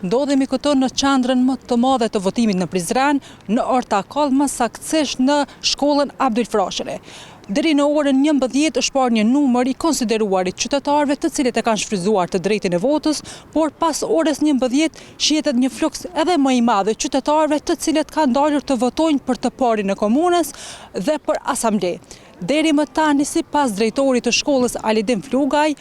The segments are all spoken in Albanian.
Ndodhemi këtu në qendrën më të madhe të votimit në Prizren, në Ortakoll, më saktësisht në shkollën Abdyl Frashëri. Deri në orën 11 është parë një numër i konsideruar i qytetarëve të cilët e kanë shfrytëzuar të drejtën e votës, por pas orës 11 shihet një fluks edhe më i madh i qytetarëve të cilët kanë dalur të votojnë për të parin e komunës dhe për asamble. Deri më tani sipas drejtorit të shkollës Alidin Flugaj,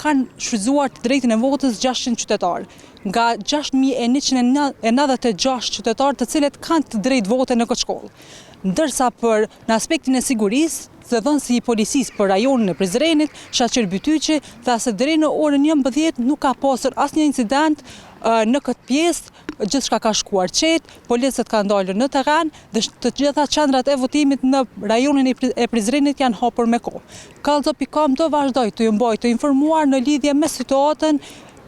kanë shfrytëzuar të drejtën e votës 600 qytetarë. Nga 6196 qytetarë të cilët kanë të drejtë vote në këtë shkollë. Ndërsa për në aspektin e sigurisë, zëdhënësi i policisë për rajonin e Prizrenit, Shaqir Bytyqi, tha se deri në orën 11 nuk ka pasur asnjë incident në këtë pjesë, gjithçka ka shkuar qetë, policët kanë dalur në terren dhe të gjitha qendrat e votimit në rajonin e Prizrenit janë hapur me kohë. Kallxo.com do vazhdoj të ju mbaj të informuar në lidhje me situatën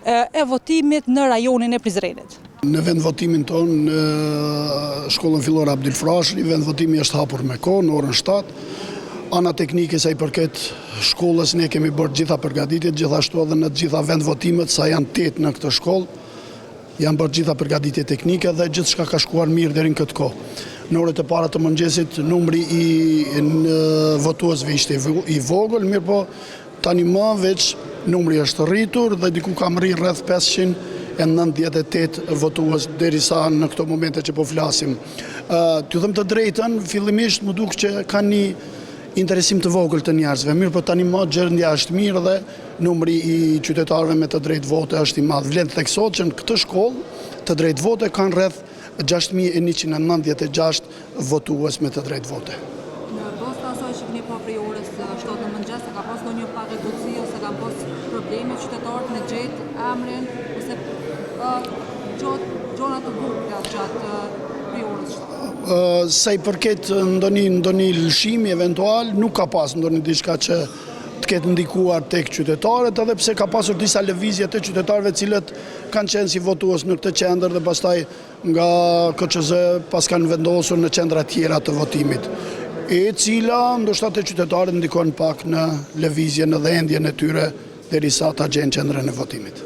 e votimit në rajonin e Prizrenit. Në vendvotimin tonë në shkollën fillore Abdyl Frashëri, vendvotimi është hapur me kohë në orën 7. Ana teknike sa i përket shkollës ne kemi bërë gjitha përgatitjet, gjithashtu edhe në të gjitha vendvotimet sa janë 8 në këtë shkollë. Janë bërë gjitha përgatitjet teknike dhe gjithçka ka shkuar mirë deri në këtë kohë. Në orët e para të mëngjesit numri i votuesve ishte i vogël, mirëpo tani më veç numri është rritur dhe diku ka mrri rreth 598 votues derisa në këto momente që po flasim. T'ju them të drejtën, fillimisht m'u duk që ka një interesim të vogël të njerëzve, mirëpo tani më gjendja është mirë dhe numri i qytetarëve me të drejtë vote është i madh. Vlen të theksohet që në këtë shkollë të drejtë vote kanë rreth 6196 votues me të drejtë vote. Në bazë të asaj që keni pa prej orës 7 në mëngjes, a ka pas ndonjë parregullsi ose kanë pas probleme qytetarët me gjetë emrin ose gjona të vogla gjatë prej orës 7? Sa i përket ndonjë ndonjë lëshimi eventual, nuk ka pas ndonjë diçka që të ketë ndikuar tek qytetarët, edhe pse ka pasur disa lëvizje të qytetarëve të cilët kanë qenë si votues në këtë qendër dhe pastaj nga KQZ pas kanë vendosur në qendra tjera të votimit, e cila ndoshta te qytetarët ndikon pak në lëvizjen dhe endjen e tyre derisa ta gjejnë qendrën e votimit.